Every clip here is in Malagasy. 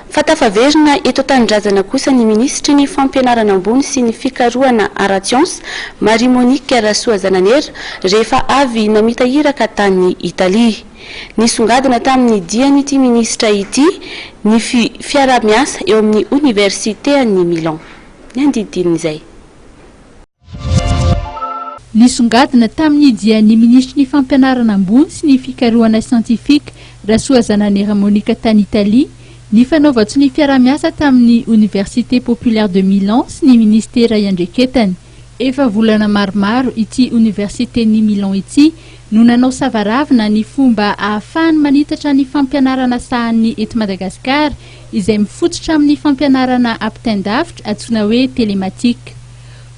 Fa tafaverina eto an-tanindrazana kosa ny minisitry ny Fampianarana ambony sy ny fikarohana ara-tsiansa, Marie Monique Rasoazananera, rehefa avy namita iraka tany Italia. Nisongadina tamin'ny dian'ity minisitra ity ny fiaraha-miasa eo amin'ny oniversitean'i Milan. Ny andidin'izay. Nisongadina tamin'ny dian'ny minisitry ny Fampianarana ambony sy ny fikarohana siantifika, Rasoazananera Monica tany Italia, ny fanaovan-tsonia fiaraha-miasa tamin'ny Université Populaire de Milan sy ny minisitera iandreketany. Efa volana maromaro ity oniversiten'i Milan ity no nanao savaravina ny fomba ahafahany manitatra ny fampianarana sahaniny eto Madagasikara izay mifototra amin'ny fampianarana ampitain-davitra antsoina hoe télématique.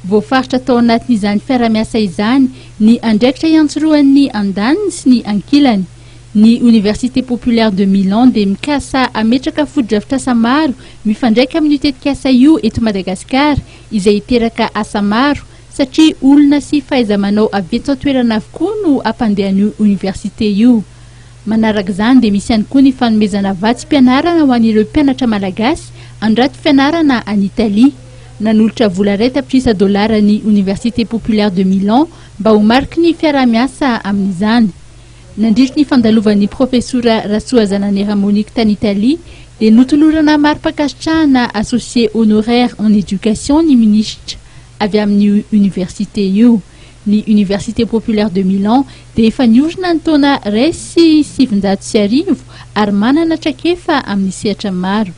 Voafaritra tao anatin'izany fiarahamiasa izany ny andraikitra iantsorohan'ny andaniny sy ny ankilany. Ny Université Populaire de Milan dia mikasa hametraka fotodrafitrasa maro mifandraika amin'io tetikasa io eto Madagasikara izay hiteraka asa maro satria olona sy fahaiza-manao avy eto an-toerana avokoa no hampandeha an'io oniversite io. Manaraka izany dia misy ihany koa ny fanomezana vatsim-pianarana ho an'ireo mpianatra malagasy handrato fianarana any Italia. Nanolotra vola 1 tapitrisa dolara ny Université Populaire de Milan mba ho mariky ny fiaraha-miasa amin'izany. Nandritry ny fandalovan'ny Profesora Rasoazananera Monique tany Italia dia notolorana mari-pankasitrahana Associé honoraire en éducation ny minisitra avy amin'io université io. Ny Université Populaire de Milan dia efa niorina ny taona 1901 ary manana traikefa amin'ny sehatra maro.